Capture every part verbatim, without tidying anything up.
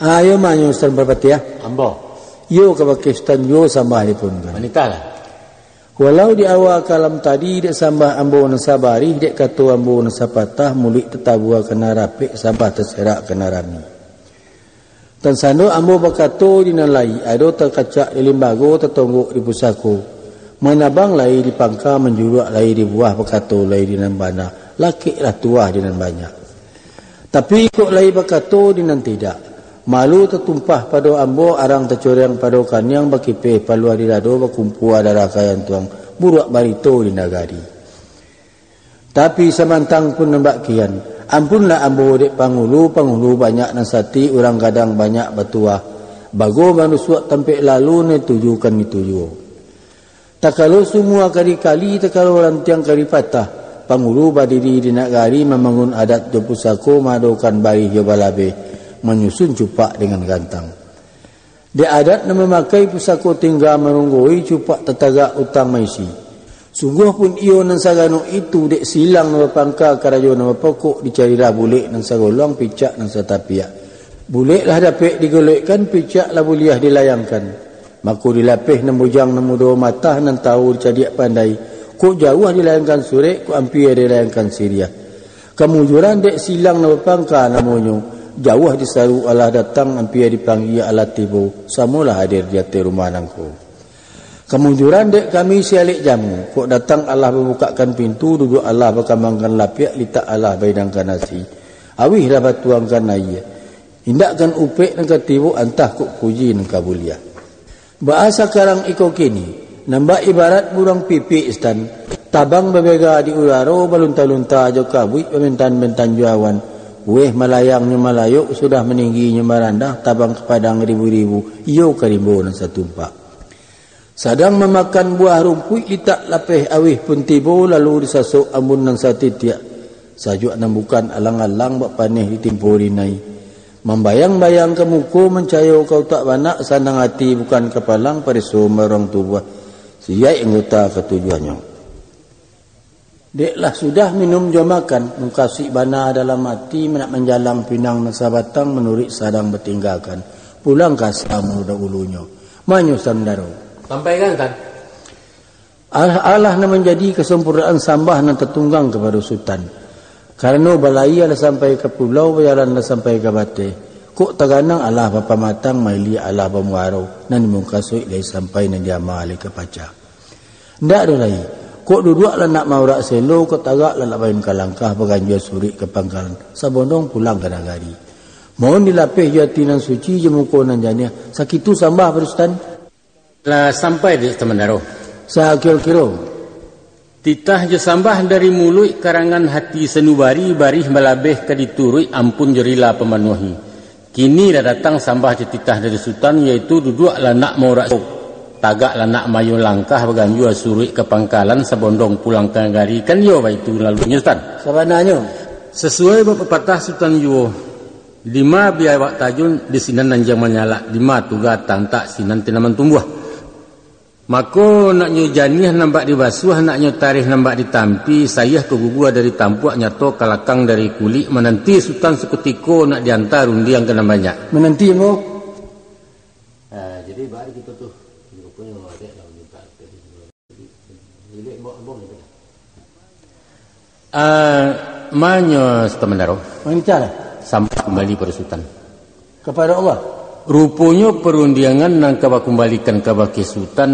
Ayo manyo Sutan Parpatiah. Ambo. Iyo kabake Sutan juo sambah dipun kan. Manitahlah. Walau di awal kalam tadi, dek sambah ambo nan sabarih, dek kato ambo nan sapatah, muluik tatabua ka nan rapek, sambah taserak ka nan rami. Tan sando ambo bakato di nan lai, ado takacak di limbago, tatonggok di pusako. Manabang lai di pangka, manjuruak lai di buah, bakato lai di nan bana, lakeklah tuah di nan banyak. Tapi kok lai bakato di nan tidak, malu tatumpah pado ambo, arang tacoreng pado kaniang, bakipeh paluah di dado, bakumpua darah ka jantuang, buruak barito di nagari. Tapi samantang pun nan bak kian, ampunlah ambo dek pangulu, pangulu banyak nan sati, urang gadang banyak batuah, bago manusuak tampek lalu, nan tuju kan itu juo. Takalo sumua ka dikali, takalo rantiang ka dipatah, pangulu badiri di nagari, mambangun adat jo pusako, maadokan barih jo balabeh, manyusun cupak dengan gantang. Dek adat nan mamakai, pusako tingga marunggoi, cupak tatagak utang maisi. Sungguah pun iyo nan sagano itu, dek silang nan bapangka, karajo nan bapokok, dicarilah bulek nan sagolong, picak nan satapiak. Bulek lah dapek digolekkan, picak lah buliah dilayangkan. Mako dilapeh nan bujang nan mudo, matah nan tawu dicadiak pandai, kok jauah dilayangkan surek, kok ampia dilayangkan siriah. Kamujuran dek silang nan bapangka namonyo, jauah disaru alah datang, ampia dipanggia alah tibo, samolah hadir di ateh rumah nangko. Kamujuran dek kami si alek jamu, kok datang alah babukakkan pintu, duduak alah bakambangkan lapiak, litak alah baidangkan nasi, awih lah batuangkan aia. Indakkan upek nan ka tibo, antah kok puji nan ka buliah. Baa sakarang iko kini, nan bak ibarat buruang pipik Sutan, tabang babega di udaro, balunta-lunta jo kabuik, bamentan-mentan jo awan. Uweh malayang nyo malayok, sudah maninggi nyo marandah, tabang ka padang ribu-ribu, iyo ka rimbo nan satumpak. Sadang mamakan buah rumpuik, litak lapeh awih pun tibo, lalu disasok ambun nan satitiak. Sajuak nan bukan alang-alang, bak paneh ditimpo rinai. Mambayang-bayang ka muko, mancayo ka utak banak, sanang ati bukan kapalang, pareso maruang tubuah, siyaik anggota katujuahnyo. Dek lah sudah minum jo makan, mukasuik bana dalam ati, nak manjalang pinang nan sabatang, manuruik sadang batinggakan, pulang ka asa mudulunyo. Manyo Sutan Mandaro. Sampaikan, Tan. Alah, alah nan manjadi kasampurnaan sambah nan tatunggang kapado Sutan. Karano balayia lah sampai ka pulau, bajalan lah sampai ka bateh. Kok taganang alah bapamatang, mailiak alah bamuaro, nan dimukasuik lai sampai, nan diama lai ka pacah. Ndak ado lai. Kok duduak lah nak maurak selo, kok tagak lah nak bayun ka langkah, baganjua suruik ka pangkalan, sabondong pulang ka nagari. Mohon dilapeh jo ati nan suci, jo muko nan janiah, sakitu sambah pado Sutan. Lah sampai di Sutan Mandaro. Sakiro-kiro. Titah jo sambah dari muluik, karangan hati sanubari, barih balabeh ka dituruik, ampun jo rila pamanuahi. Kini lah datang sambah jo titah dari Sutan, yaitu duduak lah nak maurak, tagak lah nak mayun langkah, baganjua suruik ka pangkalan, sabondong pulang ka nagari, kan iyo baitu lalunyo, Sutan? Sabananyo. Sasuai bak papatah Sutan juo, dima biawak tajun, di sinan anjiang manyalak, dima tuga tantak, sinan tanaman tumbuah. Mako, naknyo janiah nan bak dibasuah, naknyo tareh nan bak ditampi, sayah ka gugua dari tampuak, nyato ka lakang dari kulik, mananti Sutan sakutiko, nak dianta rundiang ka nan banyak. Mananti, ambo. Ah, jadi, baa kito tu? Ruponyo, dek lah minta. Jadi, ambo, ambo minta. Ah, manyo Sutan Mandaro. Mangincah lah. Sambah kumbali pado Sutan. Kapado Allah. Ruponyo parundiangan nan ka bakumbalikan kabake Sutan,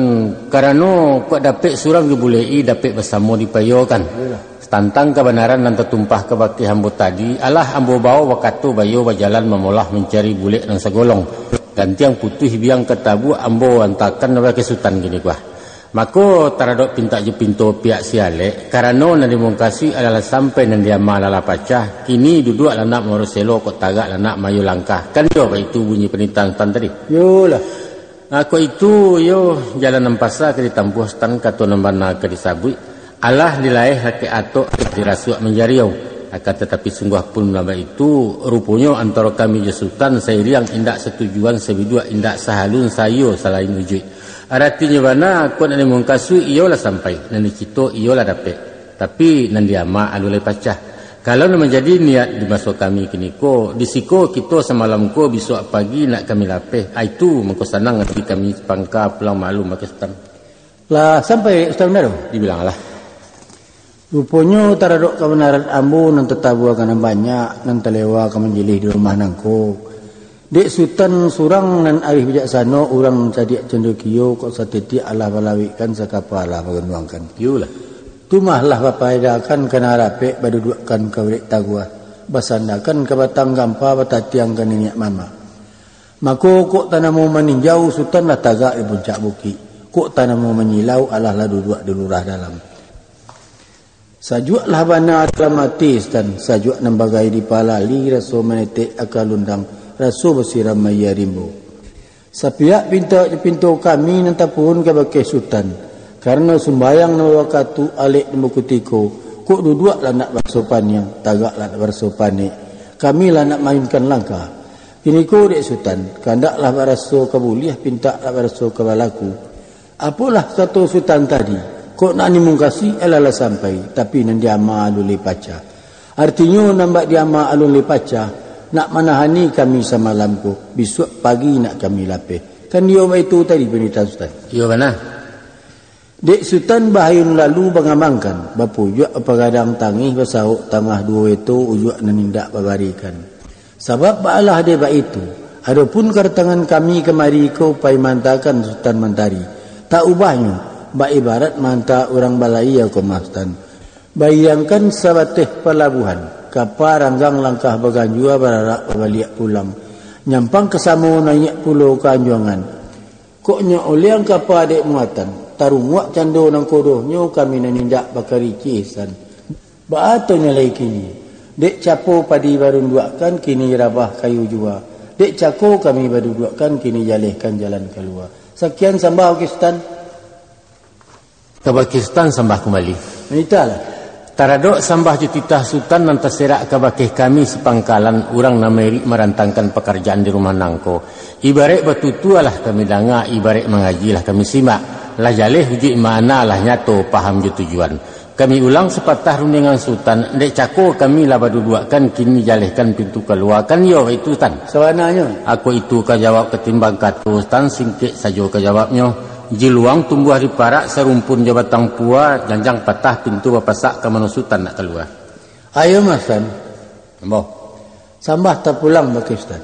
karano kok dapek surang dibuleki, dapek basamo dipayokan. Iyolah. Tantang kabanaran nan tatumpah kabake ambo tadi, alah ambo bao bakato bayo bajalan mamolah mancari bulek nan sagolong. Gantiang putuih biang ka tabuak, ambo antakan kabake Sutan kini kuah. Mako, taradok pintak jo pinto pihak si alek, karano nan dimukasuik alah sampai, nan diama alah pacah, kini duduak lah nak maurak selo, kok tagak lah nak mayun langkah. Kan iyo baitu bunyi panitahan Sutan tadi? Iyolah. Ah, kok itu, iyo, jalan nan pasa ka ditampuah Sutan, kato nan bana ka disabuik, alah dilaeh lakek atok, dirasuak manjariau. Akan tatapi sungguah pun lah baitu, ruponyo antaro kami jo Sutan sairiang, indak satujuan, sabiduak indak sahalun, saiyo salain ujuik. Aratinyo bana, kok nan dimukasuik iyolah sampai, nan dicito iyolah dapek, tapi nan diama alun lai pacah. Kalau nan manjadi niat di maso kami kiniko, di siko kito samalam ko, bisuak pagi nak kami lapeh, aitu mangko sanang ati kami pangka pulang maklum bakeh Sutan. Lah sampai Sutan Bendaro? Dibilanglah. Ruponyo taradok kabanaran ambo nan tatabua ka nan banyak, nan talewa ka manjilih di rumah nangko. Dek Sutan surang nan arih bijaksano, urang cadiak candokio, kok satitiak alah balawikkan, sakapa alah baganduangkan. Iyolah. Tumahlah bapaedakan, kana rapek baduduakkan ka urek taguah, basandakan ka batang gampa, batatiang ka niniak mamak. Mako, kok tanamo maninjau, Sutan lah tagak di puncak bukik. Kok tanamo manyilau, alah lah duduak di lurah dalam. Sajuaklah bana dalam ati Sutan, sajuak nan bagai dipalali, raso manetek aka lundang, raso basiram aia rimbo. Sapiak pinto, pinto kami nan tapuhun kabakeh Sutan, karano sumbayang nan bawakatu, alek nan bakutiko, kok duduaklah nak baraso paniang, tagaklah nak baraso panek, kami lah nak mainkan langkah. Kiniko dek Sutan, kandaklah baraso ka buliah, pintaklah baraso ka balaku. Apolah kato Sutan tadi, kok nak nimung kasi, alah lah sampai, tapi nan diama alun lai pacah. Artinyo, nan bak diama alun lai pacah, nak manahani kami samalam ko, bisuak pagi nak kami lapeh. Kan iyo baitu tadi panitahan Sutan? Iyo bana. Dek Sutan bahayun lalu bangamangkan, bapujuak bapagadang tangih, basaok tangah duo weto, ujuak nan indak babarikan. Sabab baalah dek baitu, adopun kadatangan kami kamari ko pai maantakan Sutan Mantari, tak ubahnyo, bak ibarat maanta urang balayia ko mah Sutan. Bayangkan sabateh palabuahan, kapa ranggang langkah baganjua, bararak babaliak pulang, nyampang ka samo naiak pulo ka anjuangan. Kok nyo oleang kapa dek muatan, tarunguak cando nangko doh, nyo kami nan indak bakaricih Sutan. Baa tu nyo lai kini? Dek capo padi barunduakkan, kini rabah kayu jua. Dek cako kami baduduakkan, kini jalehkan jalan kalua. Sakian sambah, oke, Sutan. Kabakeh Sutan sambah kumbali. Manitahlah. Taradok sambah jo titah Sutan nan taserak kabakeh kami sapangkalan urang nan mairik marantangkan pakarajaan di rumah nangko. Ibaraik batutua lah kami danga, ibaraik mangaji lah kami simak. Lah jaleh ujuik makna, lah nyato paham jo tujuan. Kami ulang sapatah rundiangan Sutan, dek cako kami lah baduduakkan, kini jalehkan pintu kalua, kan iyo baitu, Sutan? Sabananyo. Ako itu ka jawab katimbang kato, Sutan, singkek sajo ka jawabnyo. Jiluang tumbuah di parak, sarumpun jo batang pua, janjang patah pintu bapasak, ka mano Sutan nak kalua? Ayo mah, Sutan. Ambo. Sambah tapulang bakeh Sutan.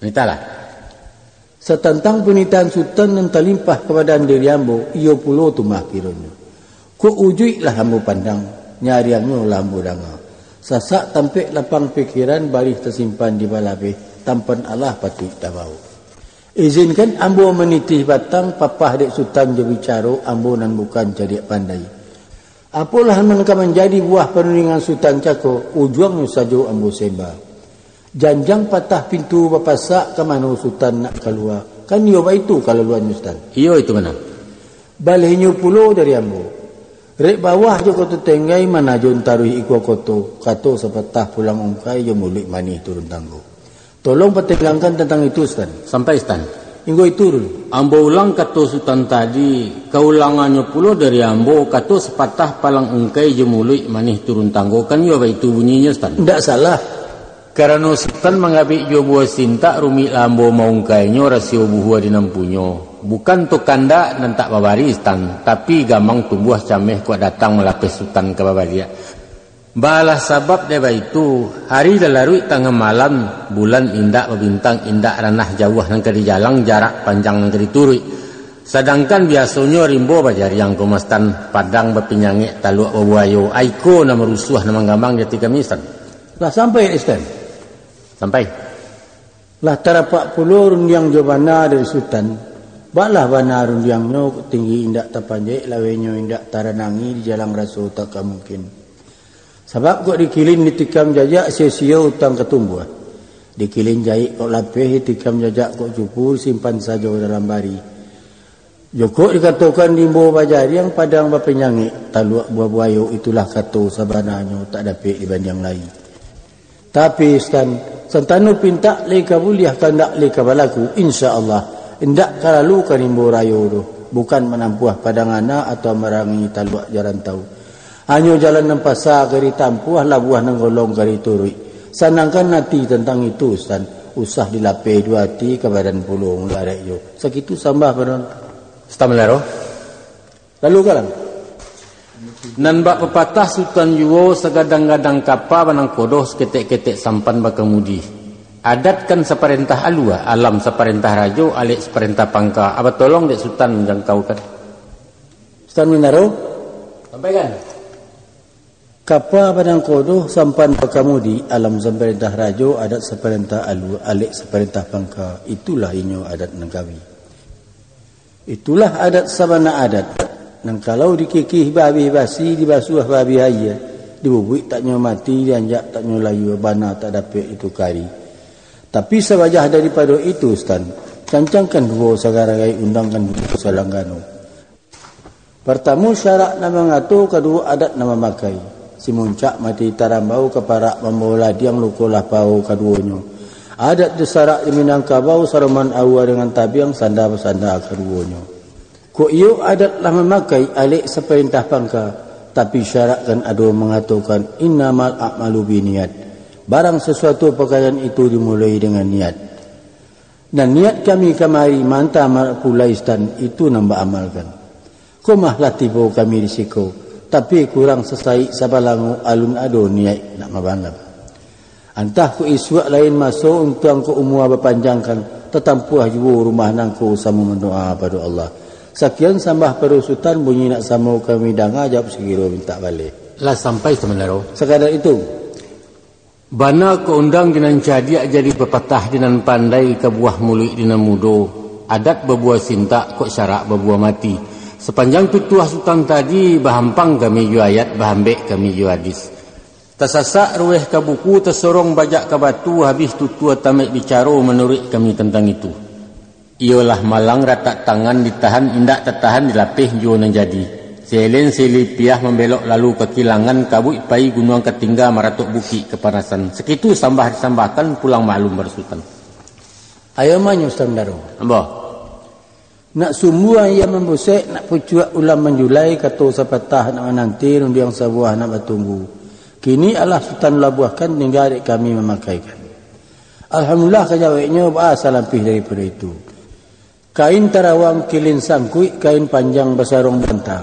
Manitahlah. Satantang panitahan Sutan nan talimpah kabadaan diri ambo, iyo pulo tu mah kironyo. Kok ujuik lah ambo pandang, nyariangnyo lah ambo danga. Sasak tampek lapang pikiran, barih tasimpan di balabeh, tampan alah patuik tabao. Izinkan ambo manitih batang, papah dek Sutan jo bicaro ambo nan bukan cadiak pandai. Apolah nan ka manjadi buah panundiangan Sutan cako, ujuangnyo sajo ambo semba. Janjang patah pintu bapasak, ka mano Sutan nak kalua? Kan iyo baitu kalaluannyo, Sutan? Iyo itu mah. Balehnyo pulo dari ambo. Rek bawah jo Koto Tenggai, manajon taruih ikua koto, kato sapatah pulang ungkai, jo muluik manih turun tanggo. Tolong patenggangkan tantang itu, Sutan. Sampai, Sutan. Inggo itu dulu. Ambo ulang kato Sutan tadi, kaulangannyo pulo dari ambo, kato sapatah palang ungkai jo muluik manih turun tanggo, kan iyo baitu bunyinyo, Sutan? Indak salah. Karano Sutan mangabek juo buah sintak, rumiklah ambo maungkainyo, rasio buhua di nan punyo. Bukan tu kandak nan tak babari, Sutan, tapi gamang tumbuah cameh, kok datang malapeh Sutan ka babaliak. Balah sabab dek baitu, hari lah laruik tangah malam, bulan indak babintang, indak ranah jauah nan ka dijalang, jarak panjang nan ka dituruik. Sadangkan biasonyo rimbo bajariang ko mah, Sutan, padang bapinyangek, taluak babuayo, aiko nan marusuah, nan manggamang di ati kami, Sutan. Lah sampai, Sutan? Sampai. Lah tarapak pulo rundiang jo bana dari Sutan. Baklah bana rundiangnyo, kok tinggi indak tapanjek, lawenyo indak taranangi, dijalang raso tak ka mungkin. Sabab kok dikilin ditikam jajak, sio-sio utang ka tumbuah. Dikilin jaik kok lapeh, ditikam jajak kok cupu, disimpan sajo dalam bari. Jokok dikatokan rimbo bajariang, padang bapinyangek, taluak buah buayo, itulah kato sabananyo, tak dapek dibandiang lai. Tapi, Sutan, santano pintak lai ka buliah, kandak lai ka balaku, insya Allah, indak ka lalu ka rimbo rayo doh, bukan manampuah padang anak atau marangi taluak jarantau. Hanyo jalan nan pasa ka ditampuah, labuah nan golong ka dituruik. Sanangkan ati tantang itu, Sutan. Usah dilapeh duo ati ka badan pulo, mulo arek jo. Sakitu sambah pado Sutan Mandaro. Lalu kalam. Nan bak papatah Sutan juo, sagadang-gadang kapa banangkodoh, saketek-ketek sampan bakamudi. Adat kan saparentah alua, alam saparentah rajo, alek saparentah pangka. Aba tolong dek Sutan manjangkaukan. Sutan Mandaro? Sampaikan. Kapa banangkodoh sampan bakamudi, alam saparentah rajo, adat saparentah alua, alek saparentah pangka. Itulah inyo adat nan kami. Itulah adat sabana adat, nan kalau dikikih bahabih basi, dibasuah bahabih aia, dibubuik tak nyo mati, dianjak tak nyo layua, bana tak dapek ditukari. Tapi sabajah daripado itu, Sutan, cancangkan duo sagaragai, undangkan duo salanggano. Partamo syarak nan mangato, kaduo adat nan mamakai. Simuncak mati tarambau, kaparak mambao ladiang, luko lah pao kaduonyo. Adat jo syarak di Minangkabau, saroman aua dengan tabiang, sanda basanda kaduonyo. Kok iyo adat lah mamakai, alek saparentah pangka, tapi syarak kan ado mangatokan, "Innamal a'malu biniyat." Barang sasuatu pakaian itu dimuloi dengan niat. Nan niat kami kamari manta ma-, pulai Sutan, itu nan baamalkan. Ko mah lah tibo kami di siko, tapi kurang sasaik sabalango, alun ado niaik nak mabalam. Antah ko isuak lain maso, untuang ko umua bapanjangkan, tatampuah juo rumah nangko samo mandoa pado Allah. Sakian sambah pado Sutan, bunyi nak samo kami danga, jawab sagiro mintak baleh. Lah sampai Sutan Mandaro. Sakadar itu. Bana ko undang di nan cadiak, jadi papatah di nan pandai, ka buah muluik di nan mudo, adat babuah sintak, kok syarak babuah mati. Sapanjang pituah Sutan tadi, bahampang kami jo ayat, bahambek kami jo hadis. Tasasak ruweh ka buku, tasorong bajak ka batu, habih tutua tamek bicaro, manuruik kami tantang itu. Iyolah malang ratak tangan ditahan, indak tatahan dilapeh juo nan jadi. Selen silipiah mambelok lalu ka kilangan, kabuik pai gunuang ka tingga, maratok bukik kapanasan. Sakitu sambah disambahkan, pulang maklum pado Sutan. Ayo manyo Sutan Mandaro. Ambo. Nak sumbuang aia mambusek, nak pucuak ulam manjulai, kato sapatah nak mananti, rundiang sabuah nak batunggu. Kini alah Sutan labuahkan, tingga dek kami mamakaikan. Alhamdulillah, ka jaweknyo, baa salampih daripado itu. Kain tarawang kilin sangkuik, kain panjang basarong banta.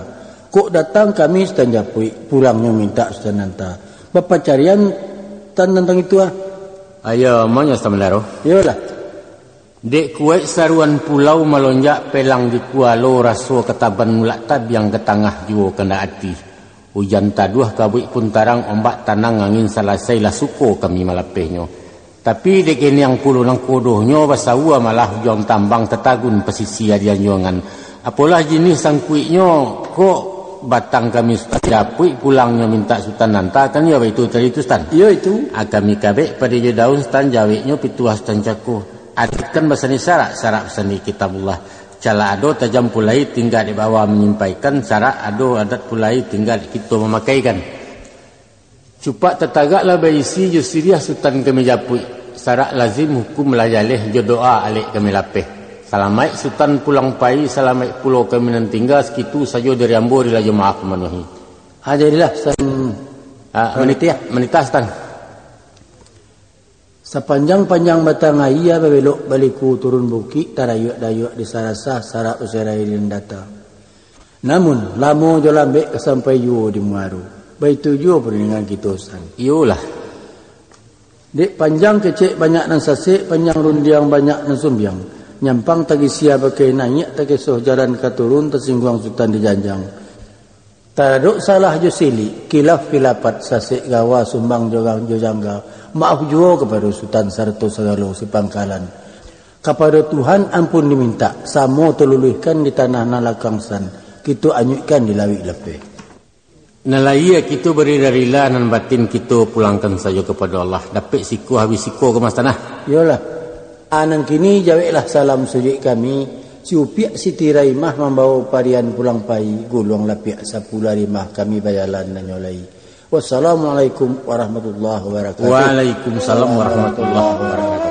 Kok datang kami Sutan japuik, pulangnyo mintak Sutan anta. Bapacarian Tan tantang itu ah. Ayo, amonyo Sutan Mandaro. Iyolah. Dek kuaik saruan pulau malonjak, pelang di kualo raso kataban, mulak tabiang ka tangah juo kandak ati. Ujan taduah, kabuik pun tarang, ombak tanang, angin salasai, lah suko kami malapehnyo. Tapi dek keniang pulo nangkodohnyo, basaua malah ujuang tambang, tatagun pasisia di anjuangan. Apolah jinih sangkuiknyo, kok batang kami Sutan japuik, pulangnyo mintak Sutan anta, kan iyo baitu tadi tu, Sutan? Iyo itu. Ah, kami kabek padi jo daun, Sutan jaweknyo pituah Sutan cako. Adat kan basandi syarak, syarak basandi kitabullah. Calak ado tajam pulai, tingga dek bawa manyampaikan, syarak ado adat pulai, tingga dek kito mamakaikan. Cupak tatagaklah baisi, jo siriah Sutan kami japuik. Syarak lazim hukum lah jaleh, jo doa alek kami lapeh. Salamaik Sutan pulang pai, salamaik pulo kami nan tingga, sakitu sajo dari ambo, rilah jo maaf mamanuahi. Ah, jadilah Sutan. Ah, manitah, manitah Sutan. Sapanjang-panjang batang aia, babelok baliku turun bukik, tarayuak-dayuak di sarasah, sarak userai di nan data. Namun, lamo jo lambek ka sampai juo di muaro. Baitu juo pun dengan kito Sutan. Iyolah. Dek panjang kecek banyak nan sasek, panjang rundiang banyak nan sumbiang. Nyampang tagisia bakai naiak, takesoh jalan ka turun, tasingguang Sutan di janjang. Taradok salah jo silik, kilaf kilapat, sasek gawa, sumbang jo gang jo jangga. Maaf juo kapado Sutan sarato sagalo sipangkalan. Kapado Tuhan ampun dimintak, samo taluluihkan di tanah nan lakang Sutan, kito anyuikkan di lauik lapeh. Nan lahia kito barila-rila, nan batin kito pulangkan sajo kapado Allah. Dapek siko habih siko ka mas tanah. Iyolah. Ah, nan kini jaweklah salam sujuik kami, siupiak sitirai mah mambawo parian pulang pai, guluang lapiak sapuluah rimah kami bajalan nan nyo lai. Wassalamualaikum warahmatullahi wabarakatuh. Waalaikumsalam warahmatullahi wabarakatuh.